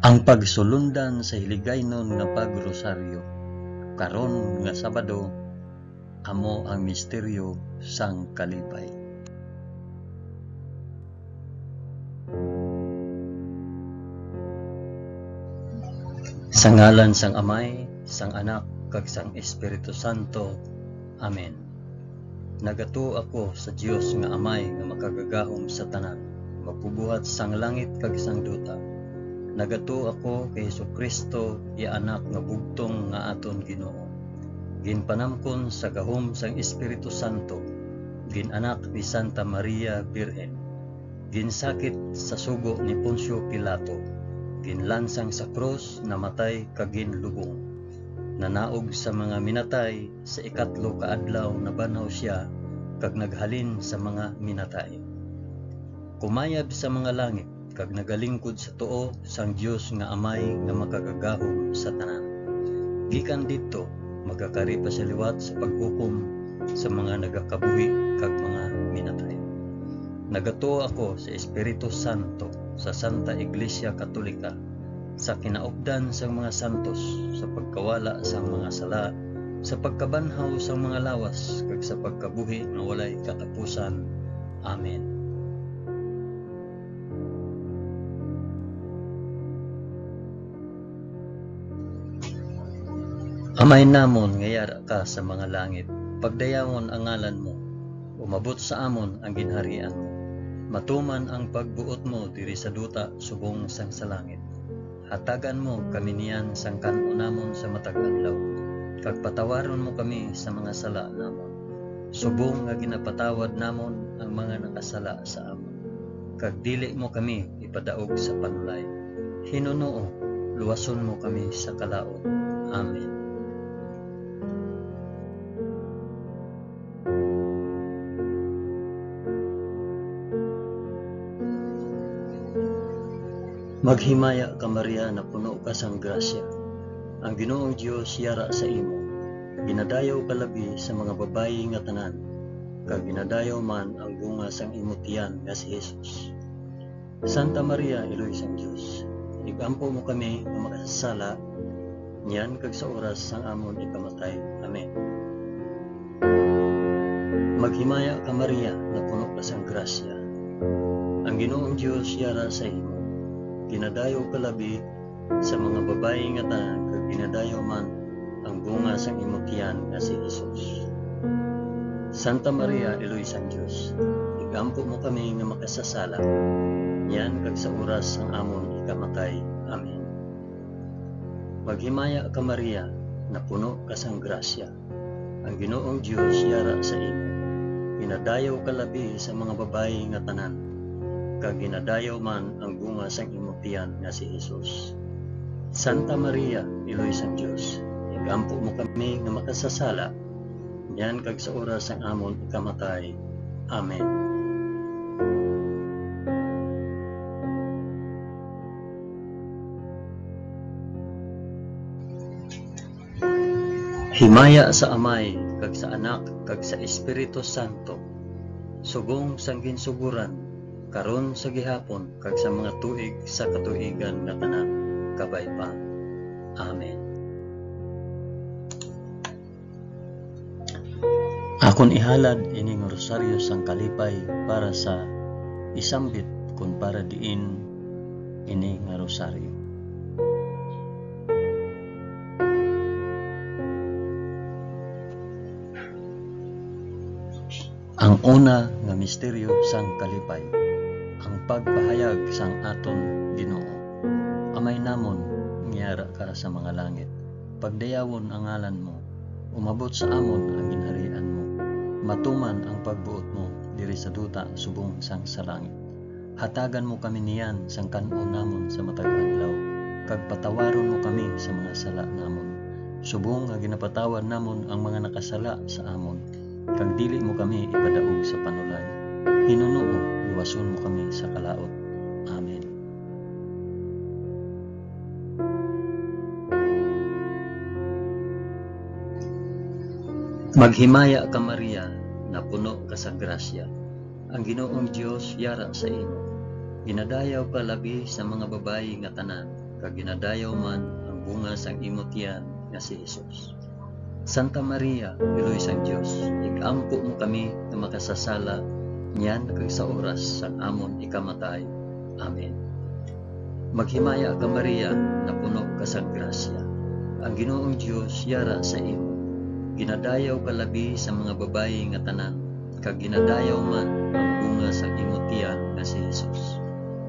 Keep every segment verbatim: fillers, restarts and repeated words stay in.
Ang pagsulundan sa hiligaynon nga pagrosaryo karon nga Sabado amo ang misteryo sang kalipay. Sa ngalan sang Amay, sang Anak, kag sang Espiritu Santo. Amen. Nagatuo ako sa Dios nga Amay nga makagagahom sa tanan, magbubuhat sang langit kag sang duta. Nagatuo ako kay Jesu-Cristo, iya Anak nga bugtong nga aton Ginoo. Ginpanamkon sa gahom sang Espiritu Santo, gin-anak ni Santa Maria Birhen, ginsakit sa sugo ni Poncio Pilato, ginlansang sa krus, namatay, kag ginlubong. Nanaog sa mga minatay, sa ikatlo ka adlaw nabanhaw sia, kag naghalin sa mga minatay. Kumayab sa mga langit, kag nagalingkod sa tuo sang Dios nga Amay nga makagagahom sa tanan. Gikan didto, magakari pa sia liwat sa paghukom sa mga nagakabuhi kag mga minatay. Nagatuo ako sa Espiritu Santo, sa Santa Iglesia Katolika, sa kinaupdan sang mga santos, sa pagkawala sang mga sala, sa pagkabanhaw sang mga lawas, kag sa pagkabuhi nga walay katapusan. Amen. Amay namon nga yara ka sa mga langit, pagdayawon ang ngalan mo, umabot sa amon ang ginharian mo, matuman ang pagbuot mo diri sa duta subong sang sa langit. Hatagan mo kami niyan sang kan-o namon sa matag adlaw, kag patawaron mo kami sa mga sala namon, subong nga ginapatawad namon ang mga nakasala sa amon, kag dili mo kami ipadaog sa panulay. Hinunoo, luwason mo kami sa kalaut. Amen. Maghimaya ka, Maria, napuno ka sang grasya. Ang Ginoong Dios yara sa imo. Ginadayaw ka labi sa mga babayi nga tanan, kag ginadayaw man ang bunga sang imo tiyan nga si Jesus. Santa Maria, Iloy sang Dios, igampo mo kami nga makasasala, niyan kag sa oras sang amon ikamatay. Amen. Maghimaya ka, Maria, napuno ka sang grasya. Ang Ginoong Dios yara sa imo. Ginadayaw ka labi sa mga babayi nga tanan, kag ginadayaw man ang bunga sang imo tiyan nga si Jesus. Santa Maria, Iloy sang Dios, igampo mo kami nga makasasala, niyan kag sa oras sang amon ikamatay. Amen. Maghimaya ka, Maria, napuno ka sang grasya. Ang Ginoong Dios yara sa imo. Ginadayaw ka labi sa mga babayi nga tanan, kag ginadayaw man ang bunga sang imo tiyan nga si Jesus. Santa Maria, Iloy sang Dios, igampo mo kami nga makasasala, niyan kag sa oras sang amon ikamatay. Amen. Himaya sa Amay, kag sa Anak, kag sa Espiritu Santo, subong sang ginsugoran, karon, sa gihapon, kag sa mga tuig sa katuigan nga tanan. Kabay pa. Amen. Akon ihalad ini nga rosaryo sang kalipay para sa isambit kon para diin ini nga rosaryo. Ang una nga misteryo sang kalipay, ang pagpahayag sang aton Ginoo. Amay namon nga yara ka sa mga langit, pagdayawon ang ngalan mo, umabot sa amon ang ginharian mo, matuman ang pagbuot mo diri sa duta subong sang sa langit. Hatagan mo kami niyan sang kan-on namon sa matag adlaw, kag patawaron mo kami sa mga sala namon, subong nga ginapatawad namon ang mga nakasala sa amon, kag dili mo kami ipadaog sa panulay. Hinunoo, luwason mo kami sa kalaut. Amen. Maghimaya ka, Maria, napuno ka sa grasya. Ang Ginoong Dios yara sa imo. Ginadayaw ka labi sa mga babayi nga tanan, kag ginadayaw man ang bunga sang imo tiyan nga si Jesus. Santa Maria, Iloy sang Dios, ig-ampo mo kami nga makasasala niyan kag sa oras sang amon ikamatay. Amen. Maghimaya ka, Maria, napuno ka sang grasya. Ang Ginoong Dios yara sa imo. Ginadayaw ka labi sa mga babayi nga tanan, kag ginadayaw man ang bunga sang imo tiyan nga si Jesus.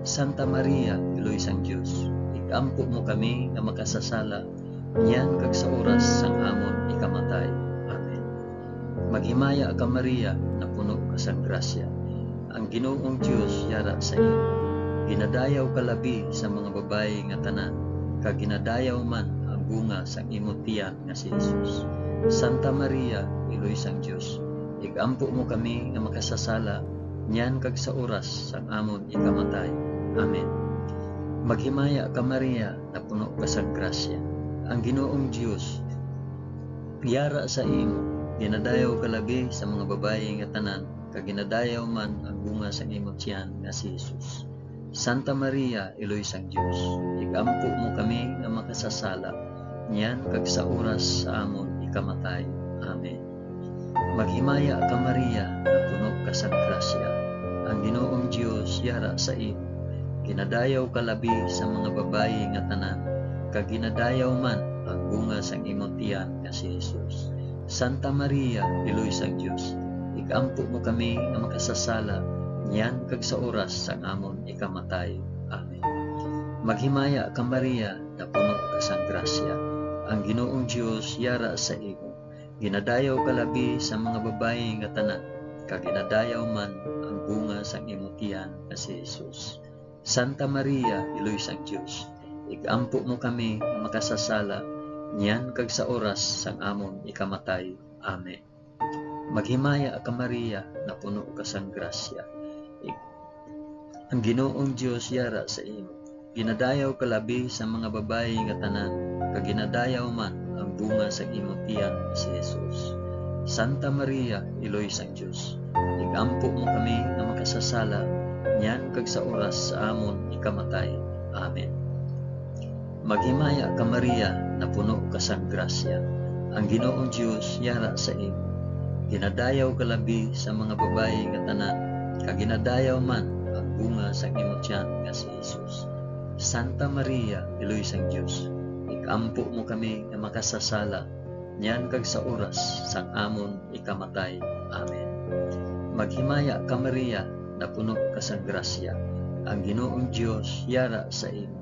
Santa Maria, Iloy sang Dios, ig-ampo mo kami nga makasasala niyan kag sa oras sang amon ikamatay. Amen. Maghimaya ka, Maria, napuno ka sang grasya. Ang Ginoong Dios yara sa imo. Ginadayaw ka labi sa mga babayi nga tanan, kag ginadayaw man ang bunga sang imo tiyan nga si Jesus. Santa Maria, Iloy sang Dios, ig-ampo mo kami nga makasasala niyan kag sa oras sang amon ikamatay. Amen. Maghimaya ka, Maria, napuno ka sang grasya. Ang Ginoong Dios yara sa imo. Ginadayaw ka labi sa mga babayi nga tanan, kag ginadayaw man ang bunga sang imo tiyan nga si Jesus. Santa Maria, Iloy sang Dios, ig-ampo mo kami nga makasasala, niyan kag sa oras sa amon ikamatay. Amen. Maghimaya ka, Maria, nga puno ka sang grasya. Ang Ginoong Dios yara sa imo. Ginadayaw ka labi sa mga babayi nga tanan, kag ginadayaw man ang bunga sang imo tiyan nga si Jesus. Santa Maria, Iloy sang Dios, ig-ampo mo kami nga makasasala, niyan kag sa oras sang amon ikamatay. Amen. Maghimaya ka, Maria, napuno ka sang grasya. Ang Ginoong Dios yara sa imo. Ginadayaw ka labi sa mga babayi nga tanan, kag ginadayaw man ang bunga sang imo tiyan nga si Jesus. Santa Maria, Iloy sang Dios, ig-ampo mo kami nga makasasala, niyan kag sa oras sang amon ikamatay. Amen. Maghimaya ka, Maria, napuno ka sang grasya. Ig-, ang Ginoong Dios yara sa imo. Ginadayaw ka labi sa mga babayi nga tanan, kag ginadayaw man ang bunga sang imo tiyan nga si Jesus. Santa Maria, Iloy sang Dios, ig-ampo mo kami nga makasasala, niyan kag sa oras sa amon ikamatay. Amen. Maghimaya ka, Maria, napuno ka sang grasya. Ang Ginoong Dios yara sa imo. Ginadayaw ka labi sa mga babayi nga tanan, kag ginadayaw man ang bunga sang imo tiyan nga si Jesus. Santa Maria, Iloy sang Dios, ig-ampo mo kami nga makasasala, niyan kag sa oras sang amon ikamatay. Amen. Maghimaya ka, Maria, napuno ka sang grasya. Ang Ginoong Dios yara sa imo.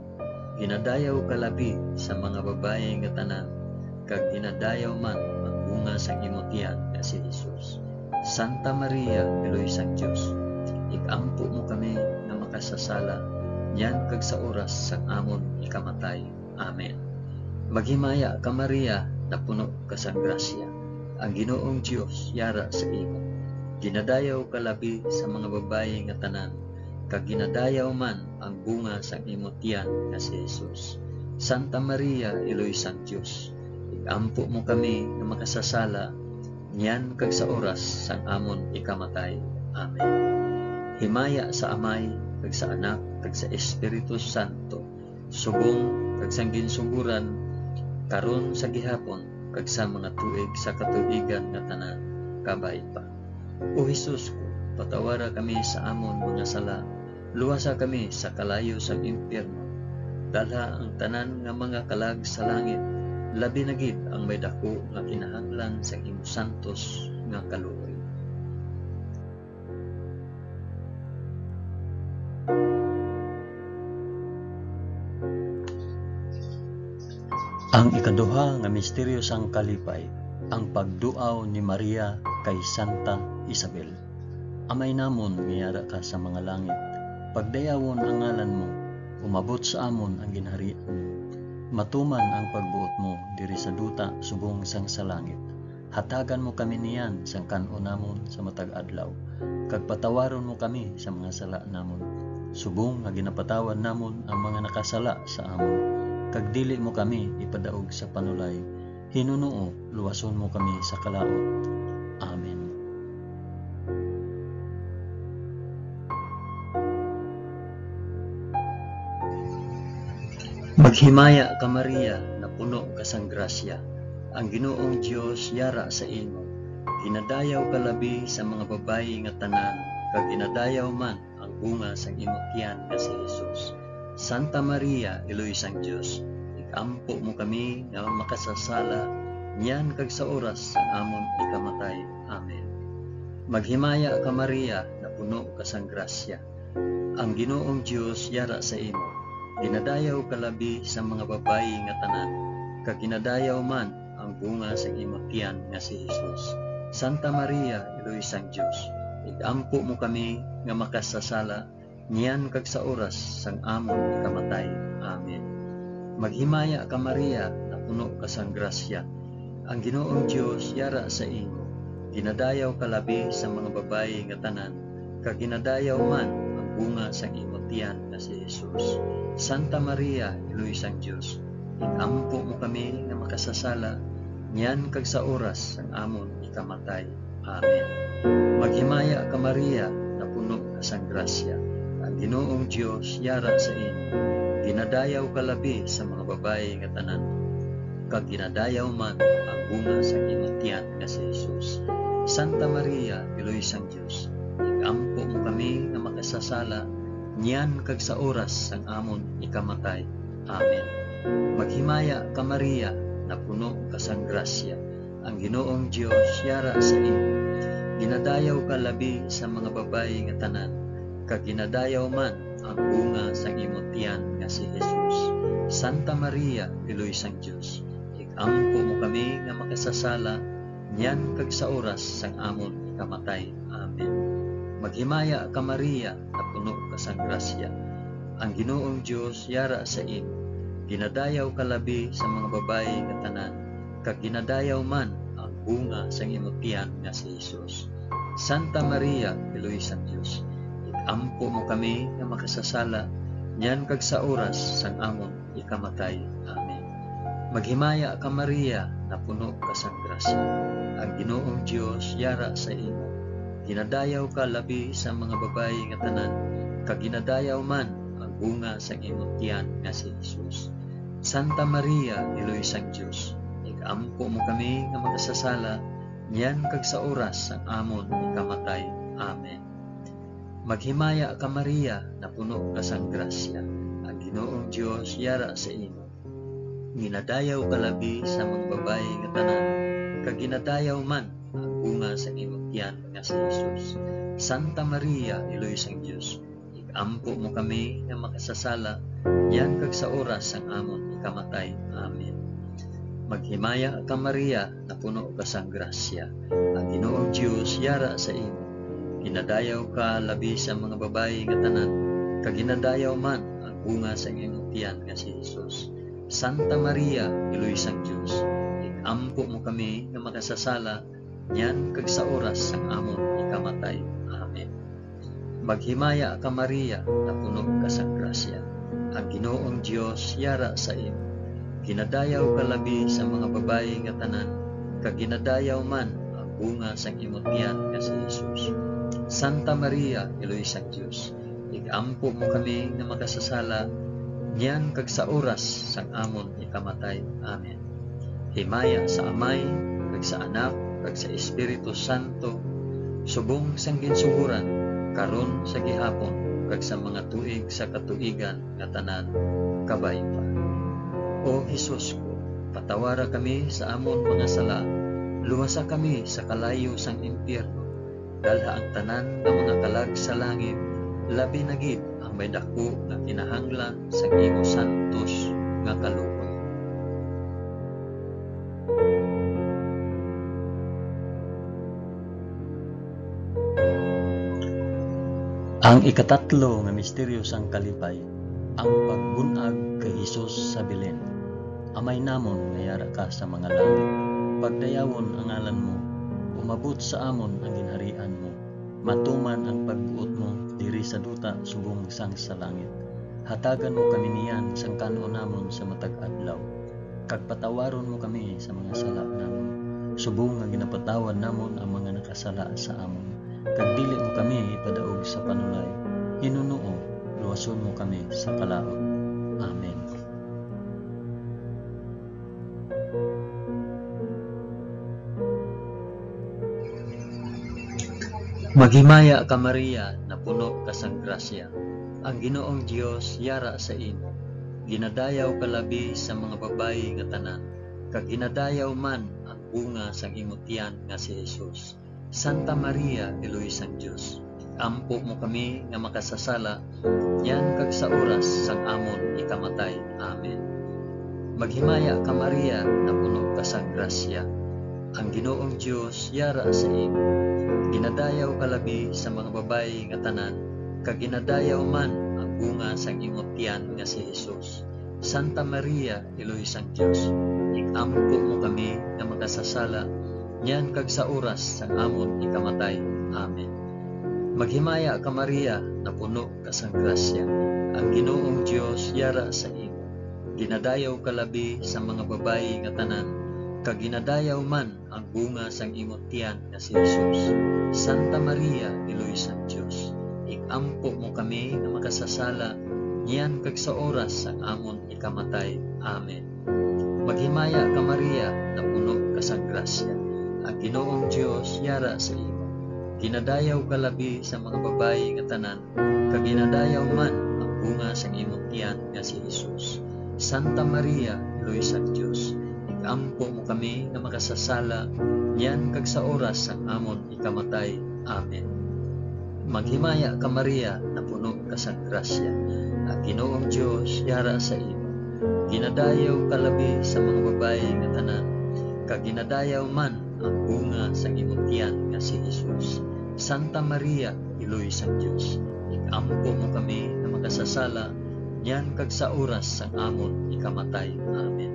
Ginadayaw ka labi sa mga babayi nga tanan, kag ginadayaw man ang bunga sang imo tiyan nga si Jesus. Santa Maria, Iloy sang Dios, ig-ampo mo kami nga makasasala, niyan kag sa oras sang amon ikamatay. Amen. Maghimaya ka, Maria, napuno ka sang grasya. Ang Ginoong Dios yara sa imo. Ginadayaw ka labi sa mga babayi nga tanan, kag ginadayaw man ang bunga sang imo tiyan nga si Jesus. Santa Maria, Iloy sang Dios, ig-ampo mo kami nga makasasala, niyan kag sa oras sang amon ikamatay. Amen. Himaya sa Amay, kag sa Anak, kag sa Espiritu Santo, subong kag sang ginsugoran, karon, sa gihapon, kag sa mga tuig sa katuigan nga tanan. Kabay pa. O Jesus ko, patawara kami sa amon mga sala, luwasa kami sa kalayo sang impyerno, dalha ang tanan nga mga kalag sa langit, labi na gid ang may daku nga kinahanglan sang imo santos nga kaluoy. Ang ikaduha nga misteryo sang kalipay, ang pagduaw ni Maria kay Santa Isabel. Amay namon nga yara ka sa mga langit, pagdayawon ang ngalan mo, umabot sa amon ang ginharian mo, matuman ang pagbuot mo diri sa duta subong sang sa langit. Hatagan mo kami niyan sang kan-on namon sa matag adlaw, kag patawaron mo kami sa mga sala namon, subong nga ginapatawad namon ang mga nakasala sa amon, kag dili mo kami ipadaog sa panulay, hinunoo luwason mo kami sa kalaut. Amen. Maghimaya ka, Maria, nga puno ka sang grasya, ang Ginoong Dios yara sa imo. Ginadayaw ka labi sa mga babayi nga tanan, kag ginadayaw man ang bunga sang imo tiyan nga si Jesus. Santa Maria, Iloy sang Dios, ig-ampo mo kami nga makasasala, niyan kag sa oras sang amon ikamatay. Amen. Maghimaya ka, Maria, nga puno ka sang grasya, ang Ginoong Dios yara sa imo. Ginadayaw ka labi sa mga babayi nga tanan, kag ginadayaw man ang bunga sang imo tiyan nga si Jesus. Santa Maria, Iloy sang Dios, ig-ampo mo kami nga makasasala, niyan kag sa oras sang amon ikamatay. Amen. Maghimaya ka, Maria, nga puno ka sang grasya, ang Ginoong Dios yara sa imo. Ginadayaw ka labi sa mga babayi nga tanan, kag ginadayaw man ang bunga sang imo tiyan nga si Jesus. Santa Maria, Iloy sang Dios, ig-ampo mo kami nga makasasala, niyan kag sa oras sang amon ikamatay. Amen. Maghimaya ka, Maria, nga puno ka sang grasya, ang Ginoong Dios yara sa imo. Ginadayaw ka labi sa mga babayi nga tanan, kag ginadayaw man ang bunga sang imong tiyan nga si Jesus. Santa Maria, Iloy sang Dios, ig-ampo mo kami nga makasasala, niyan kag sa oras sang amon ikamatay. Amen. Maghimaya ka, Maria, nga puno ka sang grasya, ang Ginoong Dios yara sa imo. Ginadayaw ka labi sa mga babayi nga tanan, kag ginadayaw man ang bunga sang imo tiyan nga si Jesus. Santa Maria, Iloy sang Dios, ig-ampo mo kami nga makasasala, niyan kag sa oras sang amon ikamatay. Amen. Maghimaya ka, Maria, nga puno ka sang grasya, ang Ginoong Dios yara sa imo. Ginadayaw ka labi sa mga babayi nga tanan, kag ginadayaw man ang bunga sang imo tiyan nga si Jesus. Santa Maria, Iloy sang Dios, ig-ampo mo kami nga makasasala, niyan kag sa oras sang amon ikamatay. Amen. Maghimaya ka, Maria, nga puno ka sang grasya, ang Ginoong Dios yara sa imo. Ginadayaw ka labi sa mga babayi nga tanan, kag ginadayaw man ang bunga sang imong tiyan nga si Jesus. Santa Maria, Iloy sang Dios, ig-ampo mo kami nga makasasala, niyan kag sa oras sang amon ikamatay. Amen. Maghimaya ka, Maria, nga puno ka sang grasya, ang Ginoong Dios yara sa imo. Ginadayaw ka labi sa mga babayi nga tanan, kag ginadayaw man ang bunga sang imong tiyan nga si Jesus. Santa Maria, Iloy sang Dios, ig-ampo mo kami nga makasasala, niyan kag sa oras sang amon ikamatay. Amen. Maghimaya ka, Maria, nga puno ka sang grasya, ang Ginoong Dios yara sa imo. Ginadayaw ka labi sa mga babayi nga tanan, kag ginadayaw man ang bunga sang imong tiyan nga si Jesus. Santa Maria, Iloy sang Dios, ig-ampo mo kami nga makasasala, niyan kag sa oras sang amon ikamatay. Amen. Maghimaya ka, Maria, nga puno ka sang grasya, ang Ginoong Dios yara sa imo. Ginadayaw ka labi sa mga babayi nga tanan, kag ginadayaw man ang bunga sang imo tiyan nga si Jesus. Santa Maria, Iloy sang Dios, ig-ampo mo kami nga makasasala, niyan kag sa oras sang amon ikamatay. Amen. Himaya sa Amay, kag sa Anak, kag sa Espiritu Santo, subong sang ginsugoran, karon, sa gihapon, kag sa mga tuig sa katuigan nga tanan. Kabay pa. O Jesus ko, patawara kami sa amon mga sala, luwasa kami sa kalayo sang impyerno, dalha ang tanan nga mga kalag sa langit, labi na gid ang may daku nga kinahanglan sang imo santos nga kaluoy. Ang ikatatlo nga misteryo sang kalipay, ang pagbun-ag kay Jesus sa Belen. Amay namon nga yara ka sa mga langit, pagdayawon ang ngalan mo, umabot sa amon ang ginharian mo, matuman ang pagbuot mo diri sa duta subong sang sa langit. Hatagan mo kami niyan sang kan-on namon sa matag adlaw, kag patawaron mo kami sa mga sala namon, subong nga ginapatawad namon ang mga nakasala sa amon, kag dili mo kami ipadaog sa panulay. Hinunoo, luwason mo kami sa kalaut. Amen. Maghimaya ka, Maria, napuno ka sang grasya. Ang Ginoong Dios yara sa imo. Ginadayaw ka labi sa mga babayi nga tanan, kag ginadayaw man ang bunga sang imo tiyan nga si Jesus. Santa Maria, Iloy sang Dios, ampo mo kami nga makasasala, niyan kag sa oras sang amon ikamatay. Amen. Maghimaya ka, Maria, napuno ka sang grasya. Ang Ginoong Dios yara sa imo. Ginadayaw ka labi sa mga babayi nga tanan, kag ginadayaw man ang bunga sang imo tiyan nga si Jesus. Santa Maria, Iloy sang Dios, ig-ampo mo kami nga makasasala, niyan kag sa oras sang amon ikamatay. Amen. Maghimaya ka, Maria, napuno ka sang grasya. Ang Ginoong Dios yara sa imo. Ginadayaw ka labi sa mga babayi nga tanan, kag ginadayaw man ang bunga sang imo tiyan nga si Jesus. Santa Maria, Iloy sang Dios, ig-ampo mo kami nga makasasala, niyan kag sa oras sang amon ikamatay. Amen. Maghimaya ka, Maria, napuno ka sang grasya. Ang Ginoong Dios yara sa imo. Ginadayaw ka labi sa mga babayi nga tanan, kag ginadayaw man ang bunga sang imong tiyan nga si Jesus. Santa Maria, Iloy sang Dios, ig-ampo mo kami nga makasasala, niyan kag sa oras sang amon ikamatay. Amen. Maghimaya ka, Maria, napuno ka sang grasya. Ang Ginoong Dios yara sa imo. Ginadayaw ka labi sa mga babayi nga tanan, kag ginadayaw man ang bunga sang imo tiyan nga si Jesus. Santa Maria, Iloy sang Dios, ig-ampo mo kami nga makasasala, niyan kag sa oras sang amon ikamatay. Amen.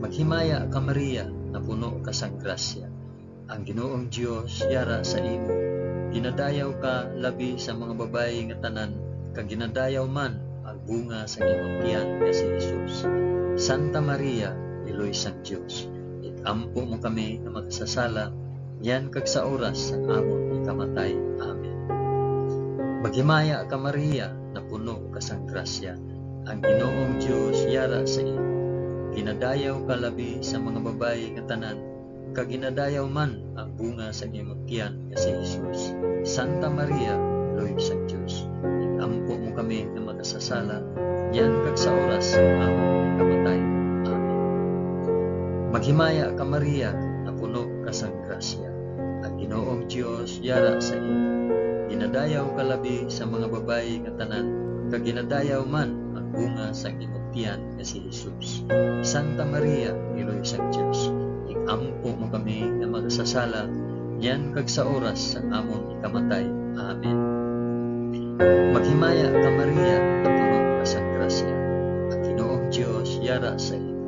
Maghimaya ka, Maria, napuno ka sang grasya. Ang Ginoong Dios yara sa imo. Ginadayaw ka labi sa mga babayi nga tanan, kag ginadayaw man ang bunga sang imong tiyan nga si Jesus. Santa Maria, Iloy sang Dios, ig-ampo mo kami nga makasasala, niyan kag sa oras sang amon ikamatay. Amen. Maghimaya ka, Maria, napuno ka sang grasya. Ang Ginoong Dios yara sa imo. Ginadayaw ka labi sa mga babayi nga tanan, kag ginadayaw man ang bunga sang imong tiyan nga si Jesus. Santa Maria, Iloy sang Dios, ig-ampo mo kami nga makasasala, niyan kag sa oras sang amon kamatay. Amen. Maghimaya ka, Maria, napuno ka sang grasya. Ang Ginoong Dios yara sa imo. Ginadayaw ka labi sa mga babayi nga tanan, kag ginadayaw man ang bunga sang imong tiyan nga si Jesus. Santa Maria, Iloy sang Dios, ig-ampo mo kami nga makasasala, niyan kag sa oras sang amon ikamatay. Amen. Maghimaya ka, Maria, napuno ka sang grasya. Ang Ginoong Dios yara sa imo.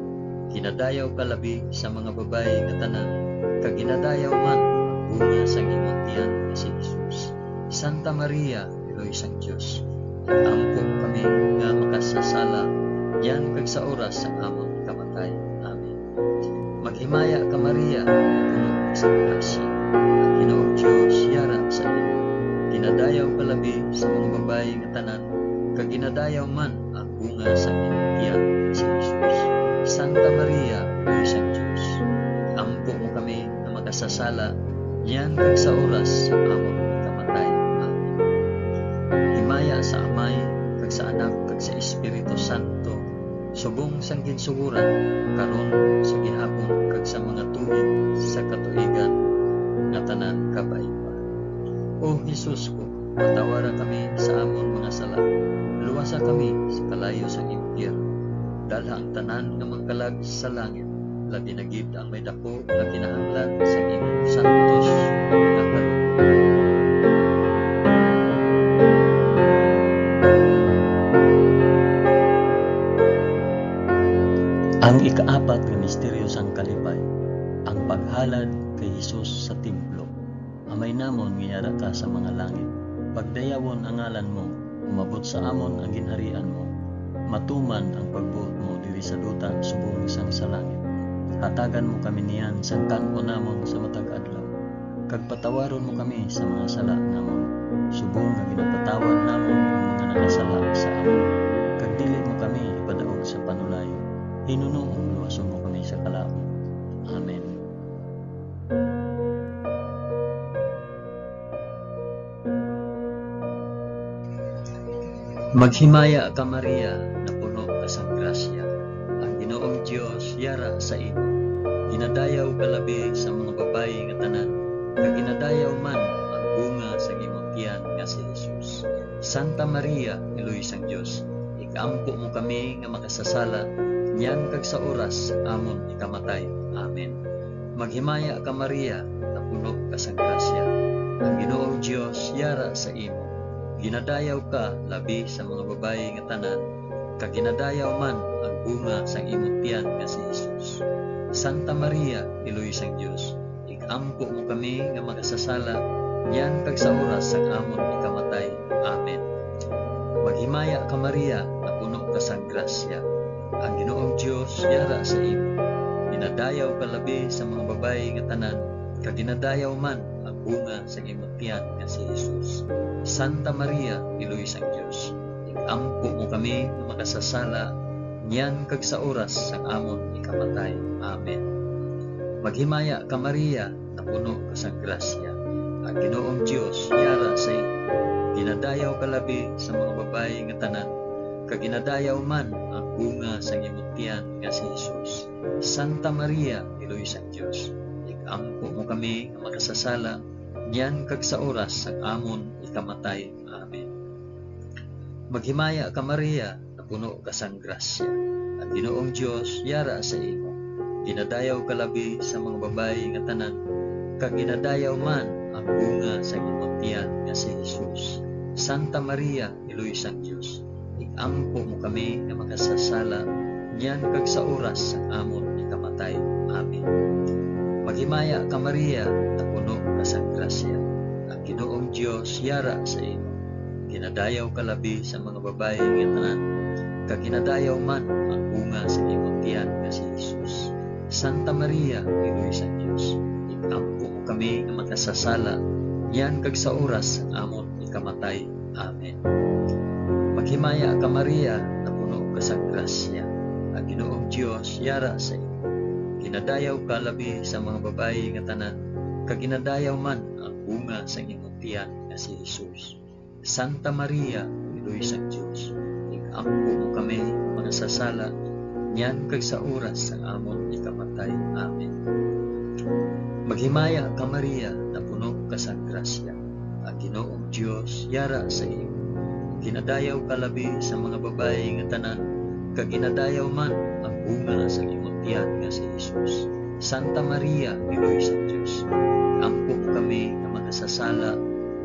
Ginadayaw ka labi sa mga babayi nga tanan, kag ginadayaw man ang bunga sang imong tiyan nga si Jesus. Santa Maria, Iloy sang Dios, ig-ampo mo kami nga makasasala, niyan kag sa oras sang amon kamatay. Amen. Maghimaya ka, Maria, nga puno ka sang grasya. Ang Ginoong Dios yara sa imo. Ginadayaw ka labi sa mga babayi nga tanan, kag ginadayaw man ang bunga sa imong tiyan, si Jesus. Santa Maria, Iloy sang Dios, ampo mo kami nga makasasala, niyan kag sa oras sa amon kamatay. Amen. Himaya sa Amay, kag sa Anak, kag sa Espiritu Santo, subong sang ginsugoran, karon, sa gihapon, kag sa mga tuig sa katuigan nga tanan. Kabay pa. O Jesus ko, patawara kami sa amon mga sala, luwasa kami sa kalayo sang impyerno, dalha ang tanan nga mga kalag sa langit, labi na gid ang may daku nga kinahanglan sa imong santos nga kalooban. Ang ikaapat nga misteryo sang kalipay, ang paghalad kay Jesus sa templo. Amay namon nga yara ka sa mga langit, pagdayawon ang ngalan mo, umabot sa amon ang ginharian mo, matuman ang pagbuot mo diri sa duta subong sang sa langit. Hatagan mo kami niyan sang kan-on namon sa matag adlaw, kag patawaron mo kami sa mga sala namon, subong nga ginapatawad namon ang mga nakasala sa amon, kag dili mo kami ipadaog sa panulay, hinunoo luwason mo kami sa kalaut. Amen. Maghimaya ka, Maria, napuno ka sang grasya. Ang Ginoong Dios yara sa imo. Ginadayaw ka labi sa mga babayi nga tanan, kag ginadayaw man ang bunga sang imong tiyan nga si Jesus. Santa Maria, Iloy sang Dios, ig-ampo mo kami nga makasasala, niyan kag sa oras sang amon ikamatay. Amen. Maghimaya ka, Maria, napuno ka sang grasya. Ang Ginoong Dios yara sa imo. Ginadayaw ka labi sa mga babayi nga tanan, kag ginadayaw man ang bunga sang imong tiyan nga si Jesus. Santa Maria, Iloy sang Dios, ig-ampo mo kami nga makasasala, niyan kag sa oras sang amon ikamatay. Amen. Maghimaya ka, Maria, napuno ka sang grasya. Ang Ginoong Dios yara sa imo. Ginadayaw ka labi sa mga babayi nga tanan, kag ginadayaw man ang bunga sang imong tiyan nga si Jesus. Santa Maria, Iloy sang Dios, ig-ampo mo kami nga makasasala, niyan kag sa oras sang amon ikamatay. Amen. Maghimaya ka, Maria, napuno ka sang grasya. Ang Ginoong Dios yara sa imo. Ginadayaw ka labi sa mga babayi nga tanan, kag ginadayaw man ang bunga sang imong tiyan nga si Jesus. Santa Maria, Iloy sang Dios, ig-ampo mo kami nga makasasala, niyan kag sa oras sang amon ikamatay. Amen. Maghimaya ka, Maria, napuno ka sang grasya. Ang Ginoong Dios yara sa imo. Ginadayaw ka labi sa mga babayi nga tanan, kag ginadayaw man ang bunga sang imong tiyan nga si Jesus. Santa Maria, Iloy sang Dios, ig-ampo mo kami nga makasasala, niyan kag sa oras sang amon ikamatay. Amen. Maghimaya ka, Maria, napuno ka sang grasya. Ang Ginoong Dios yara sa imo. Ginadayaw ka labi sa mga babayi nga tanan, kag ginadayaw man ang bunga sa imong tiyan nga si Jesus. Santa Maria, Iloy sang Dios, ig-ampo mo kami nga makasasala, niyan kag sa oras sang amon ikamatay. Amen. Maghimaya ka, Maria, napuno ka sang grasya. Ang Ginoong Dios yara sa imo. Ginadayaw ka labi sa mga babayi nga tanan, kag ginadayaw man ang bunga sang imong tiyan nga si Jesus. Santa Maria, Iloy sang Dios, ig-ampo mo kami nga makasasala, niyan kag sa oras sang amon ikamatay. Amen. Maghimaya ka, Maria, napuno ka sang grasya. Ang Ginoong Dios yara sa imo. Ginadayaw ka labi sa mga babayi nga tanan, kag ginadayaw man ang bunga sang imong tiyan nga si Jesus. Santa Maria, Iloy sang Dios, ampo mo kami nga makasasala,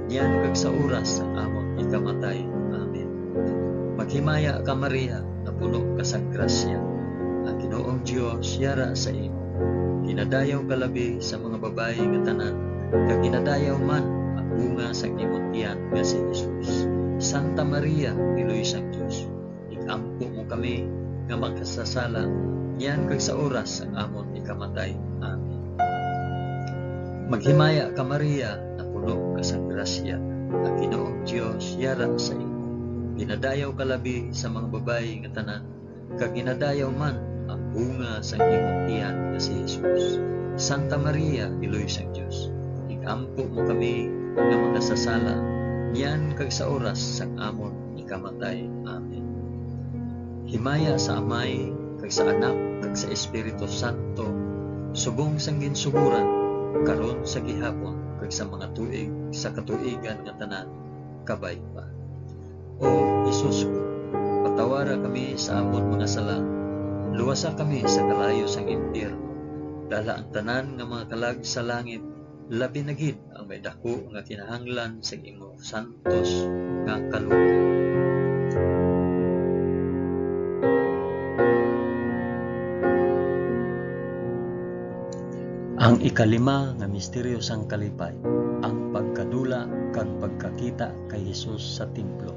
niyan kag sa oras sang amon ikamatay. Amen. Maghimaya ka, Maria, napuno ka sang grasya. Ang Ginoong Dios yara sa imo. Ginadayaw ka labi sa mga babayi nga tanan, kag ginadayaw man ang bunga sang imong tiyan nga si Jesus. Santa Maria, Iloy sang Dios, ig-ampo mo kami nga makasasala, niyan kag sa oras sang amon ikamatay. Amen. Maghimaya ka, Maria, napuno ka sang grasya, ang Ginoong Dios yara sa imo. Ginadayaw ka labi sa mga babayi nga tanan, kag ginadayaw man ang bunga sang imong tiyan nga si Jesus. Santa Maria, Iloy sang Dios, ig-ampo mo kami nga makasasala, niyan kag sa oras sang amon ikamatay. Amen. Himaya sa Amay, kag sa Anak, kag sa Espiritu Santo, subong sang ginsugoran, karon, sa gihapon, kag sa mga tuig sa katuigan nga tanan. Kabay pa. O Jesus ko, patawara kami sa amon mga sala, luwasa kami sa kalayo sang impyerno, dala ang tanan nga mga kalag sa langit, labi na gid ang may daku nga kinahanglan sang imong santos nga kaluoy. Ang ikalima nga misteryo sang kalipay, ang pagkadula kag pagkakita kay Jesus sa templo.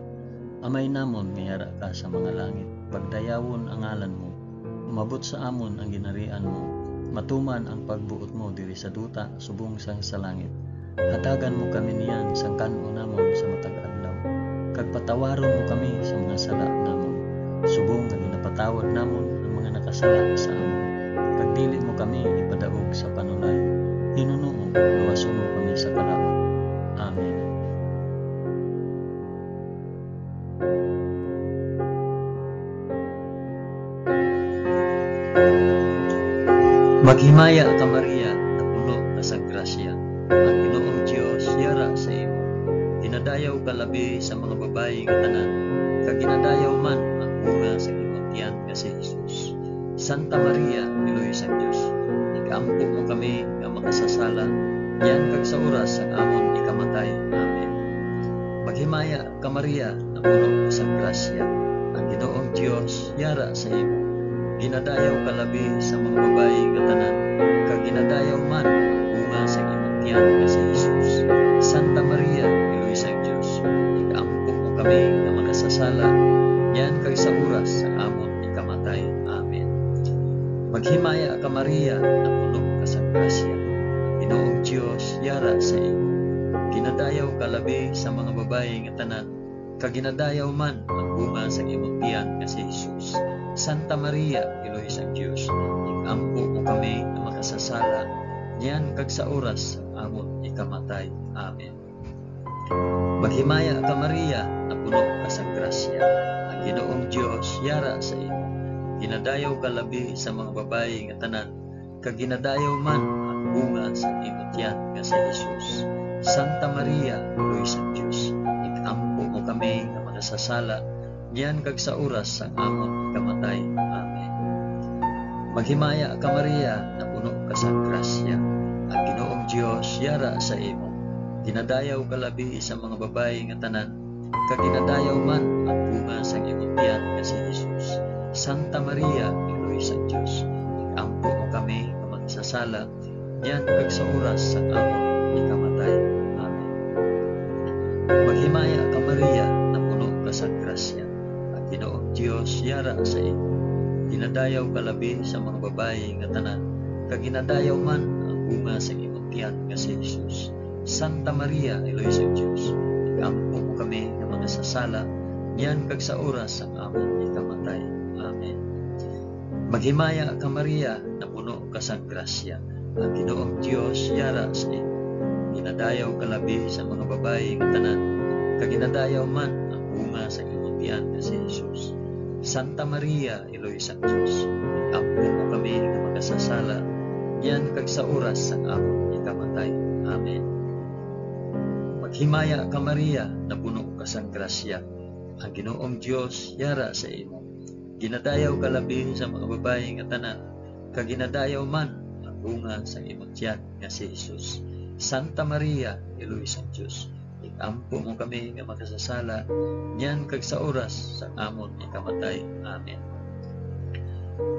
Amay namon nga yara ka sa mga langit, pagdayawon ang ngalan mo. Umabot sa amon ang ginharian mo. Matuman ang pagbuot mo diri sa duta subong sang sa langit. Hatagan mo kami niyan sang kan-o namon sa matag adlaw, kag patawaron mo kami sa mga sala namon, subong nga ginapatawad namon ang mga nakasala sa amon. Kag dili mo kami ipadaog sa panulay. Hinunoo, luwason mo kami sa kalaut. Amen. Maghimaya ka, Maria, napuno ka sa grasya. Ang Ginoong Dios yara sa imo. Ginadayaw ka labi sa mga babayi nga tanan, kag ginadayaw man ang bunga sa imong tiyan nga si Jesus. Santa Maria, Iloy sang Dios, igampo mo kami nga makasasala, niyan kag sa oras sang amon ikamatay. Amen. Maghimaya ka, Maria, napuno ka sang grasya. Ang Ginoong Dios yara sa imo. Ginadayaw ka labi sa mga babayi nga tanan, kag ginadayaw man ang bunga sang imong tiyan nga si Jesus. Santa Maria, Iloy sang Dios, igampo mo kami nga makasasala, niyan kag sa oras sang amon ikamatay. Amen. Maghimaya ka, Maria, napuno ka sang grasya. Ang Ginoong Dios yara sa imo. Ginadayaw ka labi sa mga babayi nga tanan, kag ginadayaw man ang bunga sang imong tiyan nga si Jesus. Santa Maria, Iloy sang Dios, igampo mo kami nga makasasala, niyan kag sa oras sang amon ikamatay. Amen. Maghimaya ka, Maria, napuno ka sang grasya. Ang Ginoong Dios yara sa imo. Ginadayaw ka labi sa mga babayi nga tanan, kag ginadayaw man ang bunga sang imo tiyan nga si Jesus. Santa Maria, Iloy sang Dios, igampo mo kami nga makasasala, niyan kag sa oras sang amon ikamatay. Amen. Maghimaya ka, Maria, napuno ka sang grasya. Ang Ginoong Dios yara sa imo. Ginadayaw ka labi sa mga babayi nga tanan, kag ginadayaw man ang bunga sang imong tiyan nga si Jesus. Santa Maria, Iloy sang Dios, igampo mo kami nga makasasala, niyan kag sa oras sang amon ikamatay. Amen. Maghimaya ka, Maria, napuno ka sang grasya. Ang Ginoong Dios yara sa imo. Ginadayaw ka labi sa mga babayi nga tanan, kag ginadayaw man ang bunga sang imong tiyan nga si Jesus. Santa Maria, Iloy sang Dios, igampo mo kami nga makasasala, niyan kag sa oras sang amon ikamatay. Amen. Maghimaya ka, Maria, napuno ka sang grasya. Ang Ginoong Dios yara sa imo. Ginadayaw ka labi sa mga babayi nga tanan, kag ginadayaw man ang bunga sa imong tiyan nga si Jesus. Santa Maria, Iloy sang Dios, igampo mo kami nga makasasala, niyan kag sa oras sang amon ikamatay. Amen. Maghimaya ka, Maria, napuno ka sang grasya. Ang Ginoong Dios yara sa imo. Ginadayaw ka labi sa mga babayi nga tanan, kag ginadayaw man ang bunga sang imong tiyan nga si Jesus. Santa Maria, Iloy sang Dios, igampo mo kami nga makasasala, niyan kag sa oras sang amon ikamatay. Amen.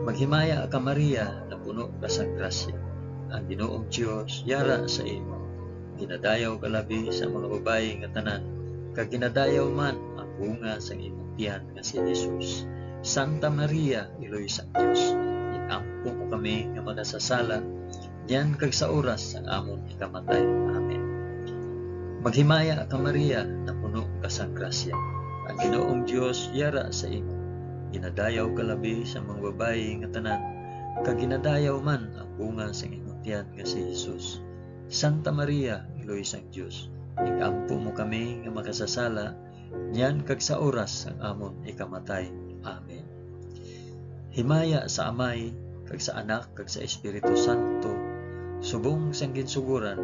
Maghimaya ka, Maria, napuno ka sang grasya. Ang Ginoong Dios yara sa imo. Ginadayaw ka labi sa mga babayi nga tanan, kag ginadayaw man ang bunga sang imong tiyan nga si Jesus. Santa Maria, Iloy sang Dios, igampo mo kami nga makasasala, niyan kag sa oras sang amon ikamatay. Amen. Maghimaya ka, Maria, napuno ka sang grasya. Ang Ginoong Dios yara sa imo. Ginadayaw ka labi sa mga babayi nga tanan, kag ginadayaw man ang bunga sang imong tiyan nga si Jesus. Santa Maria, Iloy sang Dios, igampo mo kami nga makasasala, niyan kag sa oras sang amon ikamatay. Amen. Himaya sa Amay, kag sa Anak, kag sa Espiritu Santo, subong sang ginsugoran,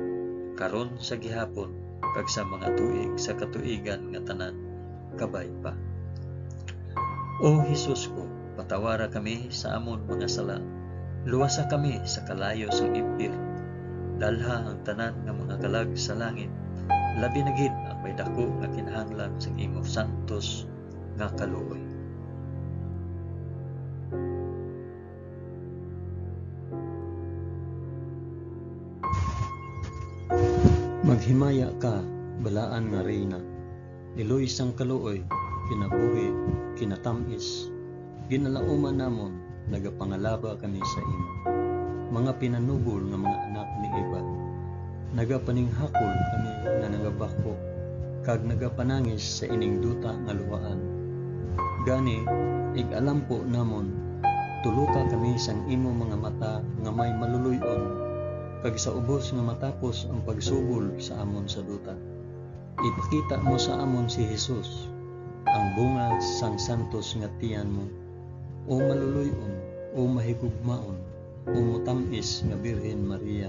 karon, sa gihapon, kag sa mga tuig sa katuigan nga tanan. Kabay pa. O Jesus ko, patawara kami sa amon mga sala. Luwasa kami sa kalayo sang impyerno. Dalha ang tanan nga mga kalag sa langit, labi na gid ang may daku nga kinahanglan sang imong santos nga kaluoy. Maghimaya ka, balaan nga Reyna, iloy sang kaluoy, kinabuhi, kinatamis, ginalauman namon, nagapangalaba kami sa imo. Mga pinanubol nga mga anak ni Eva, nagapaninghakol kami nga nagabakho, kag nagapanangis sa ining duta nga luhaan. Gani, ig-alampo namon, tuluka kami sang imo mga mata nga may maluloy-on, kag sa ubos nga matapos ang pagsugol sa amon sa duta, ipakita mo sa amon si Jesus, ang bunga sang santos nga tiyan mo. O maluloy-on, O mahigugmaon, o matam-is nga Birhen Maria,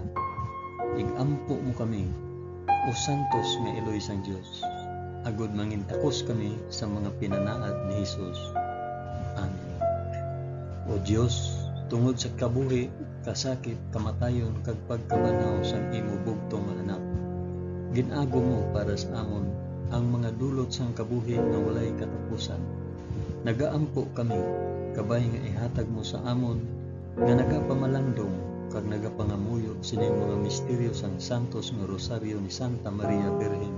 ig-ampo mo kami, o santos nga iloy sang Dios, agod mangintakos kami sa mga pinanaad ni Jesus. Amen. O Dios, tungod sa kabuhi, kasakit, kamatayon, kag pagkabanaw sang imo bugtong nga Anak, gin-agom mo para sa amon ang mga dulot sang kabuhi nga walay katapusan. Nagaampo kami, kabay nga ihatag mo sa amon nga nagapamalandong kag nagapangamuyo sining mga misteryo sang santos nga Rosaryo ni Santa Maria Birhen,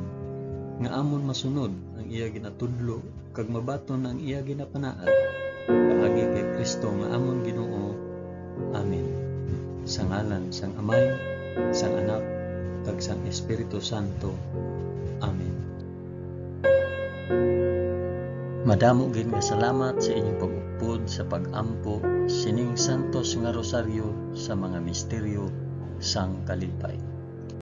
nga amon masunod ang iya ginatudlo kag mabaton ang iya ginapanaad, paagi kay Cristo nga amon Ginoo. Amen. Sa ngalan sang Amay, sang Anak, kag sang Espiritu Santo. Amen. Madamo gid nga salamat sa inyong pag-upod sa pag-ampo sining santos nga rosaryo sa mga misteryo sang kalipay.